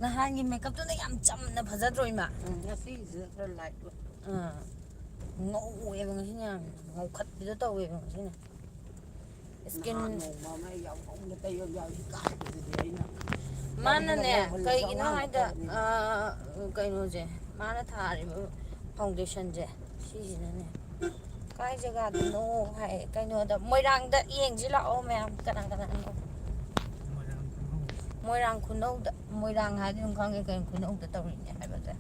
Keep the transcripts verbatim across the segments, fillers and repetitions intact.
ꯅꯍꯥꯟꯒꯤ ꯃꯦꯀꯞꯇꯨꯅ ꯌꯥꯝ ꯆꯝꯅ ꯐꯖꯗ꯭ꯔꯣ, ꯏꯃꯥ? ꯎꯝ, ꯉꯁꯤꯒꯤꯁꯤꯅ ꯈꯔ ꯂꯥꯏꯠ ꯑꯣꯏ꯫ ꯑꯥ, ꯉꯧꯋꯦꯕ ꯉꯁꯤꯅ, ꯌꯥꯝ ꯉꯧꯈꯠꯄꯤꯗꯣ ꯇꯧꯋꯦꯕ ꯉꯁꯤꯅ꯫ ꯏꯁꯀꯤꯟ ꯅꯍꯥꯟ ꯅꯣꯡꯃ ꯑꯃ ꯌꯥꯝ ꯉꯧꯅ ꯇꯩꯕ ꯌꯥꯎꯏ, ꯏꯀꯥꯏꯕꯁꯤꯗꯤ ꯑꯩꯅ꯫ ꯃꯥꯅꯅꯦ, ꯌꯥꯝꯅ ꯉꯧꯕꯁꯦ ꯀꯩꯒꯤꯅꯣ ꯋꯥꯉꯥꯡ ꯍꯥꯏꯗ, ꯇꯧꯕꯅꯤꯅ꯫ ꯑꯥ, ꯀꯩꯅꯣꯁꯦ, ꯃꯥꯅ ꯊꯥꯔꯤꯕ ꯐꯥꯎꯟꯗꯦꯁꯟꯁꯦ, ꯁꯤꯁꯤꯅꯅꯦ꯫ ꯀꯥꯏ ꯖꯒꯥꯗꯅꯣ ꯍꯥꯏ, ꯀꯩꯅꯣꯗ, ꯃꯣꯏꯔꯥꯡꯗ ꯌꯦꯡꯁꯤ ꯂꯥꯛꯑꯣ ꯃꯌꯥꯝ, ꯀꯅꯥ ꯀꯅꯥꯅꯣ? ꯃꯣꯏꯔꯥꯡ ꯈꯨꯅꯧ꯫ ꯃꯣꯏꯔꯥꯡ ꯈꯨꯅꯧꯗ, ꯃꯣꯏꯔꯥꯡ ꯍꯥꯏꯗꯤ ꯑꯗꯨꯝ ꯈꯪꯉꯦ ꯀꯩꯅꯣ, ꯈꯨꯅꯧꯗ ꯇꯧꯔꯤꯅꯦ ꯍꯥꯏꯕꯁꯦ꯫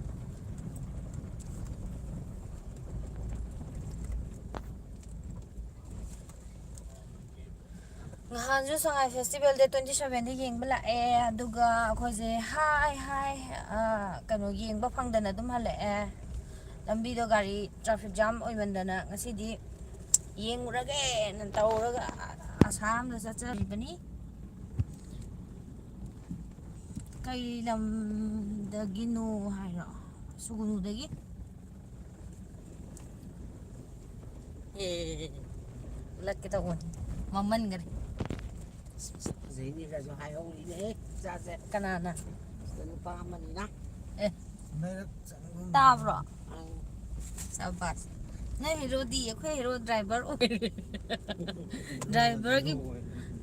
ꯅꯍꯥꯟꯁꯨ ꯁꯉꯥꯏ ꯐꯦꯁꯇꯤꯚꯦꯜ ꯗꯦꯠ ꯇ꯭ꯋꯦꯟꯇꯤ ꯁꯚꯦꯟꯗ ꯌꯦꯡꯕ ꯂꯥꯛꯑꯦ, ꯑꯗꯨꯒ ꯑꯩꯈꯣꯏꯁꯦ ꯍꯥꯏ ꯍꯥꯏ, ꯑ, ꯀꯩꯅꯣ, ꯌꯦꯡꯕ ꯐꯪꯗꯅ ꯑꯗꯨꯝ ꯍꯜꯂꯛꯑꯦ꯫ ꯂꯝꯕꯤꯗꯣ ꯒꯥꯔꯤ ꯇ꯭ꯔꯥꯐꯤꯛ ꯖꯥꯝ ꯑꯣꯏꯃꯟꯗꯅ ꯉꯁꯤꯗꯤ ꯌꯦꯡꯉꯨꯔꯒꯦꯅ ꯇꯧꯔꯒ ꯑꯁꯥꯝꯗ ꯆꯠꯆꯔꯤꯕꯅꯤ꯫ ꯀꯩ ꯂꯝꯗꯒꯤꯅꯣ ꯍꯥꯏꯔꯣ? ꯁꯨꯒꯨꯅꯨꯗꯒꯤ꯫ ꯑꯦ, ꯎꯠꯂꯛꯀꯦ ꯇꯧꯕꯅꯤ꯫ ꯃꯃꯟꯒꯔꯦ꯫ ꯐꯖꯩꯅꯦ ꯀꯥꯏꯁꯨ ꯍꯥꯏꯍꯧꯔꯤꯅꯦ ꯏꯆꯥꯁꯦ꯫ ꯀꯅꯥꯅ? ꯁꯤꯗ ꯅꯨꯄꯥ ꯑꯃꯅꯤꯅ꯫ ꯑꯦ꯫ ꯂꯩꯔꯛ ꯆꯪꯐꯝ ꯇꯥꯕ꯭ꯔꯣ? ꯑꯪ꯫ ꯁꯕꯥꯁ꯫ ꯅꯣꯏ ꯍꯦꯔꯣꯗꯤ ꯑꯩꯈꯣꯏ ꯍꯦꯔꯣ ꯗ꯭ꯔꯥꯏꯚꯔ ꯑꯣꯏꯔꯦ꯫ ꯗ꯭ꯔꯥꯏꯚꯔꯒꯤ,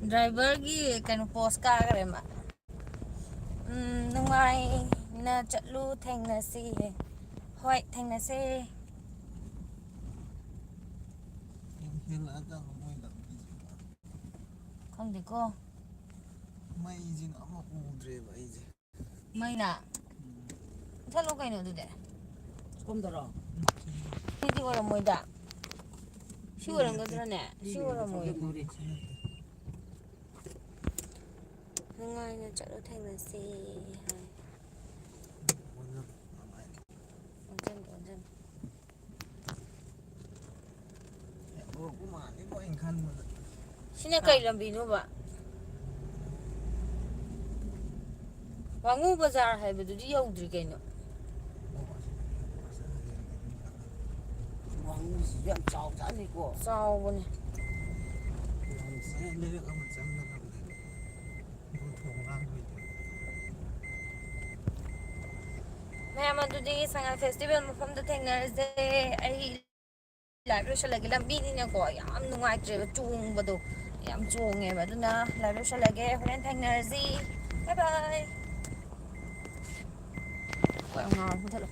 ꯗ꯭ꯔꯥꯏꯚꯔꯒꯤ ꯀꯩꯅꯣ ꯄꯣꯁ ꯀꯥꯈ꯭ꯔꯦ ꯃꯥ꯫ ꯎꯝ, ꯅꯨꯡꯉꯥꯏꯅ ꯆꯠꯂꯨ, ꯊꯦꯡꯅꯁꯤ꯫ ꯍꯣꯏ, ꯊꯦꯡꯅꯁꯦ꯫ ꯍꯦꯜꯂꯛꯑꯖꯥꯠꯂꯣ ꯃꯣꯏ ꯂꯝꯕꯤꯁꯤꯕꯣ? ꯈꯪꯗꯦꯀꯣ꯫ ꯃꯩꯁꯤꯅ ꯑꯃ ꯎꯗ꯭ꯔꯦꯕ ꯑꯩꯁꯦ꯫ ꯃꯩꯅ? ꯎꯝ꯫ ꯃꯨꯊꯠꯂꯣ ꯀꯩꯅꯣ ꯑꯗꯨꯗꯤ꯫ ꯁꯣꯝꯗꯔꯣ? ꯁꯤꯗꯤ ꯑꯣꯏꯔꯝꯃꯣꯏꯗ꯫ ꯁꯤ ꯑꯣꯏꯔꯝꯒꯗ꯭ꯔꯅꯦ? ꯁꯤ ꯑꯣꯏꯔꯝꯃꯣꯏ꯫ ꯁꯤ ꯅꯠꯇꯦ꯫ ꯅꯨꯡꯉꯥꯏꯅ ꯆꯠꯂꯨ ꯊꯦꯡꯅꯁꯤ ꯍꯥꯏ꯫ ꯑꯣꯟꯁꯤꯟ, ꯑꯣꯟꯁꯤꯟ꯫ ꯍꯦꯛ ꯎꯔꯛꯄ ꯃꯥꯜꯂꯤꯕꯣ ꯑꯩꯅ ꯈꯟꯕꯗ꯫ ꯁꯤꯅ ꯀꯩ ꯂꯝꯕꯤꯅꯣꯕ? ꯋꯥꯉꯨ ꯕꯖꯥꯔ ꯍꯥꯏꯕꯗꯨꯗꯤ ꯌꯧꯗ꯭ꯔꯤ ꯀꯩꯅꯣ꯫ ꯋꯥꯉꯨꯁꯤꯁꯨ ꯌꯥꯝ ꯆꯥꯎꯖꯥꯠꯅꯤꯀꯣ꯫ ꯆꯥꯎꯕꯅꯦ꯫ ꯂꯝꯁꯦ ꯂꯩꯔꯛ ꯑꯃ ꯆꯪꯒꯗꯕꯅꯦ꯫ ꯑꯗꯨ ꯊꯣꯡ ꯂꯥꯟꯕꯩꯗꯤ꯫ ꯃꯌꯥꯝ ꯑꯗꯨꯗꯤ ꯁꯉꯥꯏ ꯐꯦꯁꯇꯤꯚꯦꯜ ꯃꯐꯝꯗ ꯊꯦꯡꯅꯔꯁꯦ꯫ ꯑꯩ ꯂꯥꯏꯚ ꯂꯣꯏꯁꯜꯂꯒꯦ꯫ ꯂꯝꯕꯤꯅꯤꯅꯀꯣ ꯌꯥꯝ ꯅꯨꯡꯉꯥꯏꯇ꯭ꯔꯦꯕ, ꯆꯣꯡꯕꯗꯣ ꯌꯥꯝ ꯆꯣꯡꯉꯦꯕ꯫ ꯑꯗꯨꯅ ꯂꯥꯏꯚ ꯂꯣꯏꯁꯜꯂꯒꯦ꯫ ꯍꯣꯔꯦꯟ ꯊꯦꯡꯅꯔꯁꯤ꯫ ꯕꯥꯏ ꯕꯥꯏ꯫ ꯀꯣꯛ ꯌꯥꯝ ꯉꯥꯎꯔꯦ꯫ ꯃꯨꯊꯠꯂꯣ꯫